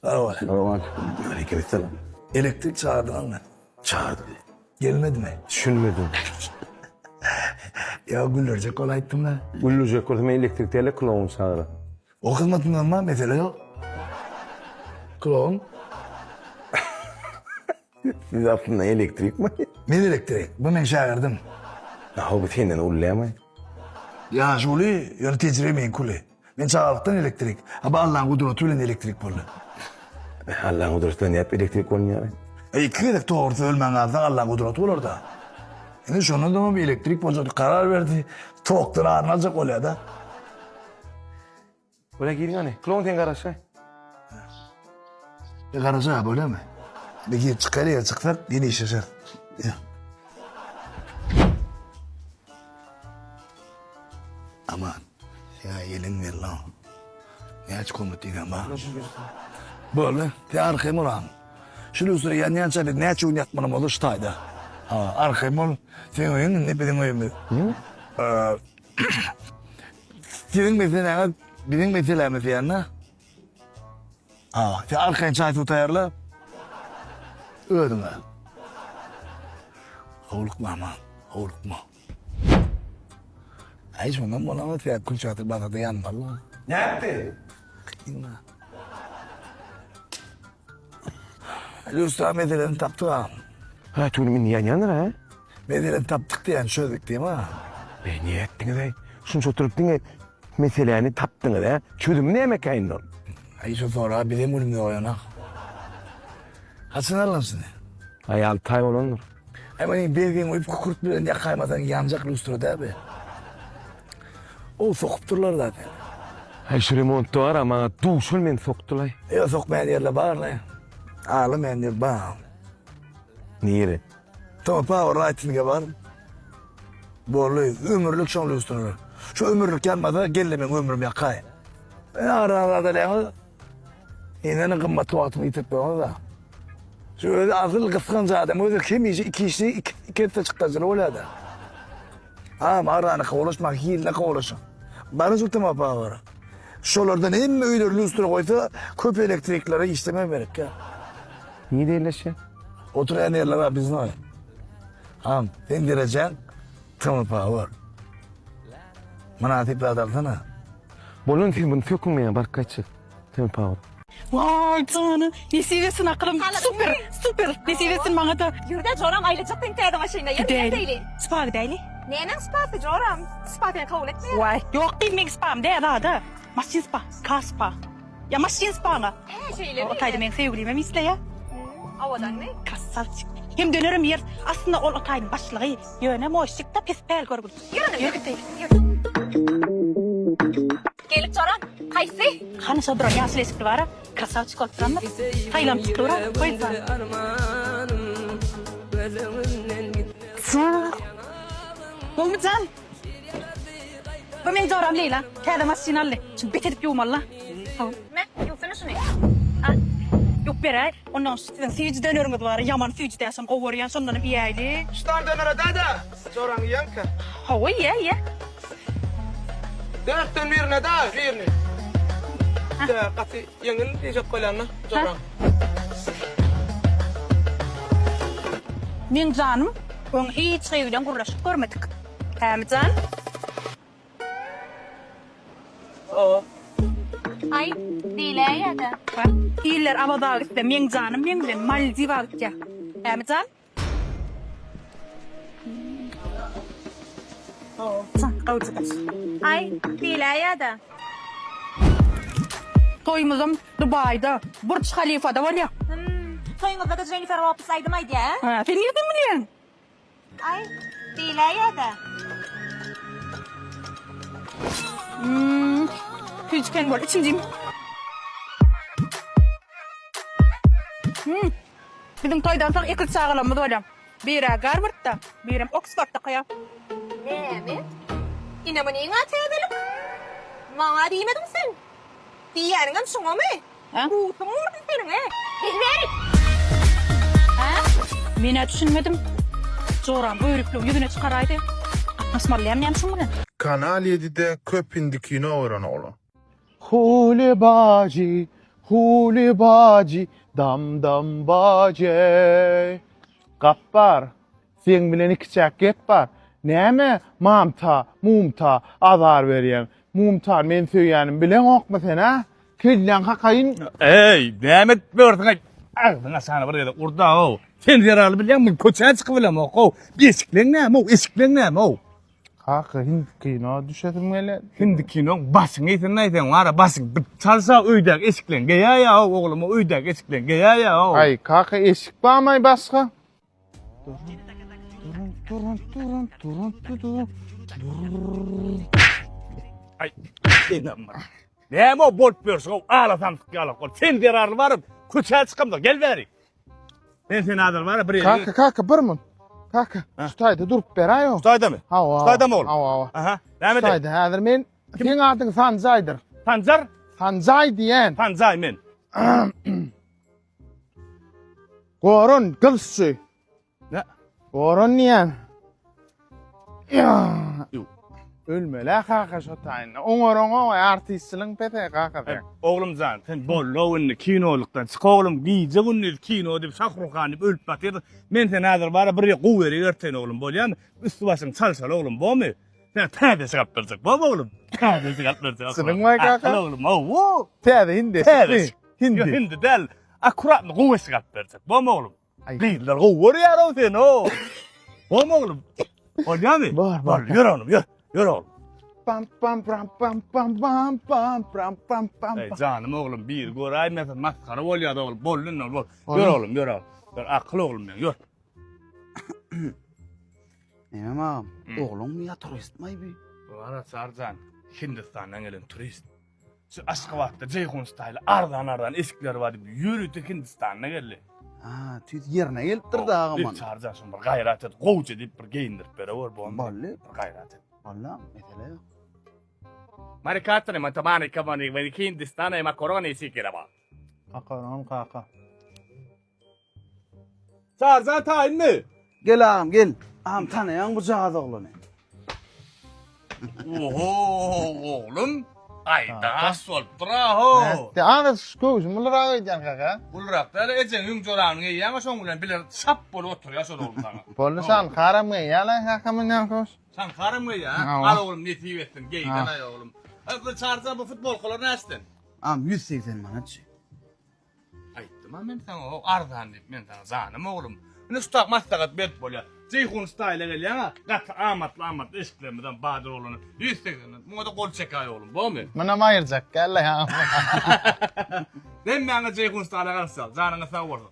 Salam Aleyküm selam. Elektrik çagyrdyňyzmy? Çagyrdım. Gelmedimi? Düşünmedim. Ýa güldürjek bolaýtdym-da. Güldürjek bolsa men elektrik däl-de kloun çagyrar. O hyzmatyndan bar mesele ýok. Kloun. Siz aslynda elektrikmi? Men elektrik. Bu meň şägirdim. Aho bu senden uly dälmi? Ýaşy uly, ýöne tejribe meňki uly. Men çagalykdan elektrik. A bu Allaň gudraty bilen elektrik boldy. Allaň gudraty bilen nädip elektrik bolunýar? E iki gezek dogrusy ölmän galsaň Allaň gudraty bolar-da. Indi şondan soňam elektrik boljak diýip karar berdi. Tokdan aryny aljak bolýar-da. Bolýa giriň hany. Klon sen garaşaý. E garaşa bolýamy? Bir girip çykaýly eger çyksak ýene işleşeris. Ýa. Aman. Ýa eliň ber lan. Näçe komnat diýýän bar. Boldy. Sen arkaýyn bol agam. Şu lüstre ýanýança biz näçe gün ýatmaly bolsa şu taýda. Ha, arkaýyn bol. Seň öýüň indi biziň öýümiz. Siziň meseläňiz biziň meselämiz diýende. Ha, sen arkaýyn çaý suw taýýarla. Özüňe. Howlukma aman, howlukma. Aý şondan bolany sebäp Gülçatyr bazarda ýanmaly. Nätdi? Lüstra meselesini tapdyk agam. Ha, tüwüm indi ýanýandyr ha? Meseleni tapdyk diýýän, çözdük diýme ha. Be, ne etdiňiz-eý? Şunça oturyp diňe meseläni tapdyňyz, hä? Çözümi nämekä indi ol? Aý, şo soraga bizem günümize goýanak. Haçan aldyň şuny? Aý, alty aý bolandyr. Aý, muny benzin guýup, kükürt bilen ýakaýmasaň ýanjak lýustra däl bi. O sokupdyrlar zaten. Aý, şu remontda bar-a, maňa duşul meni sokdy-laý. Ýok, sokmaýan ýerler bar-laý. Aglamaýan ýer bar. Nire? Tamam, power lighting-e bar. Boldy, ömürlik şoň lýustralar. Şu ömürlik ýanmasa, gel-de meň ömrüm ýakaý. Ara zat alýaňyz. Ýene gymmatly wagtyňy ýitirip durňyz-da. Şu özi asyl gysganç adam, özi hemişe iki işli, iki, iki etse çykdajyly bolýar-da. Ha, arany kowalaşma, hiline kowalaşyň. Baryň şu Tama Power-a. Şolardan hemme öýleri lýustra goýsa, köp elektriklere işlemem gerek-ä. Nirede ýerleşýär? Oturýan ýerler bar biznoý. Ham, seň derejäň Tama Power. Mynasyp zat alsana. Bolan siz muny söküň men baryp gaýtjak. Tama Power. Waý jana, nesip etsin akylym. Super, super. Nesip etsin maňa-da. Ýürde joram aýlajak seň täze maşynyňa. Ýör Gidäýli. Spa gidäýli. Nämäň spasy joram? Spa seni kabul etmeýär. Waý, ýok gyz meň spam däl zada. Maşyn spa, kar spa. Ýa maşyn spaňa. Hä, şeýlemi? O taýda meň söýgülimem isleýär. Owadanmy? Krasawçik. Hem dönerem ýer. Aslynda ol o taýyň başlygy. Ýöne moşşik-de pes päl görgüli. Ýör indi. Ýör gidäýli. Ýör. Gelip joram, haýsy? Hany şo duran ýaşyl eşikli bar-a. Krasawçik bolup durandyr. Saýlanyp çykdy-ra. Goýsa. Gowmy jan? Bu meň joram Leýla. Täze maşyn aldy. Şuny bet edip ýuwmaly-la. Hawa. Me, ýuwsana şuny. Al. Ýuwup beräý. Ondan şu siziň süýji döneriňiz bar. Ýaman süýji däl, şony gowy görýän. Şondanam iýäýli. Şu sany dönere däde. Joraň iýenkä. Hawa, iýä, iýä. Dörtden birine-dä, birini. Dä, gaty ýeňil diýjek bolýan-da, joraň. Meň janym öň hiç gyz bilen gürleşip görmedik. Hämi jan? Hawa. Aý, diýläýýä-dä. Iller Awaza gitse, meň janym meň bilen Maldiwa gitýär. Hämi jan? Hawa. Gowja daş. Aý, diýläýýä-dä. Toýumyzam Dubaýda, Burj Halifada bolýar. Hüm, toýuňyzda-da Jennifer Lopes aýdym aýdýar, ä? Hä, sen nirden bilýäň? Aý, diýläýýä-dä. Hüm, süýji bol, içinjim. Hüm, biziň toýdan soň ekiz çagalarymyz bolýar. Biri-ä Garwardda, birem Oksfordda okaýar. Näme? Ine munyň-a täzelik. Maňa diýmediň sen. Diýýäniňem şuňamy? Hä? Gutuň urdy seniň, e! Gel bärik! Hä? Men-ä düşünmedim. Joram böwrükligi ýüzüne çykaraýdy. Gatnaşmaly dälmi näme şuň bilen? Kanal ýedide köp hindi kino gören oglan. Hule baji. Huli baji dam dam baje. Gapbar, seň bilen ikiçäk gep bar. Näme Mamta, Mumta azar berýäň? Mumta men söýýänim bileňokmy sen, a? Kelläň kakaýyn. Eý, näme edip ýörsüň-aý? Agzyňa şany bir gezek ur-da-ow. Sen zerarly bilýäňmi, men köçä çykyp bilemok-ow. Eşikleň näme-ow, eşikleň näme-ow? Kaka, hindi kino düşesim gelýär. Hindi kinoň başyňy iýsin-aý sen, wara başyň bir çalsa öýdäki eşikleň geýäýä-ow, oglum, öýdäki eşikleň geýäýä-ow. Aý, kaka, eşik barmaý başga? Durun, durun, durun, durun, durun, durun. Aý, enem bir. Näme o bolup ýörsüň, ala samsyk ýalak bolup. Sen zerarly baryp, köçä çykamda, gel bäri. Men seni hazır bara bir ýere. Kaka, kaka, bir mun. Kaka, şu taýda durup beräý o. Şu taýdamy? Hawa. Şu taýdamy oglum? Hawa, hawa. Aha. Näme Şu taýda häzir men seň adyň Sanjaýdyr. Sanjar? Sanjaý diýen. Sanjaý men. Goran gylyççy. Ne? Goran diýen. Ölmeli kaka şo taýynda. Oňar oňa artistçiligiň pese kaka sen. Oglumjan, sen bollo indi kinolykdan çyk oglum, gije gündiz kino diýip Şahruhan diýip ölüp batyrdyň. Men seni häzir bara bir gowy ýere erteýin oglum, bolýamy? Üsti başyňy çalşaly oglum, bomy? Sen täze çykaryp berjek, bomy oglum? Täze çykaryp berjek. Çynyň baý kaka? Akyl oglum, hawa. Täze hindi. Täze. Hindi. Hindi däl. Akkuratny gowy çykaryp berjek, bomy oglum? Gyzlar gowy görýär-ow seni-ow. Bomy oglum? Bolýamy? Bor, bor. Ýör oglum, ýör. Ýör oglum. Pam pam pam pam pam pam pam pam pam pam. Ey janym oglum, bir göräýmesin masgara bolýar oglum. Boldy indi bol. Ýör oglum, ýör oglum. Ýör akyl oglum meň, ýör. Näme agam, ogluňmy ýa turistmi bi? Bara Sarjan, Hindistandan gelen turist. Şu Aşgabatda Jeýhun Style arzan-arzan eşikler bar diýip ýörite Hindistanda geldi. Ha, tüýs ýerine gelipdir da agam. Bir çarja şun bir gaýrat et, gowja diýip bir geýindirip berewer bu. Boldy. Bir gaýrat et. Walla, mesele ýok. Marikatany matamani kamani we Hindistana makaroni sikiraba. Makaron kaka. Çarja taýynmy? Gel agam, gel. Agam tanaýaň bu jaz oglany. Oho, oglum. Aý, daş bolupdyr aho. Nätdi? Ana şu köwşüm ulurak öýdýän kaka. Ulurak däl, ejeň ýüň jorabyny geýýäň, şoň bilen bile şap bolup oturýar şol oglum saňa. Boldy şaňkaram geýýär-le kaka mundan köwüş. Şaňkaram geýýär, ha? Al oglum nesip etsin, geýden aý oglum. Bu çarja bu futbolkalar näçden? Agam 180 manatçy. Aýtdym-a men saňa, o arzan diýip, men saňa janym oglum. Indi şu tak maslahat berip bolýar. Jeýhun staýla gelýäň-a, gaty amatly-amatly eşiklerimizem bardyr oglana. 180-den, muňa-da gol çekäý oglum, bormy? Munam aýyrjak gel-le. Hemmäňiz Jeýhun staýla garaşýas. Janyňyz sag bolsun.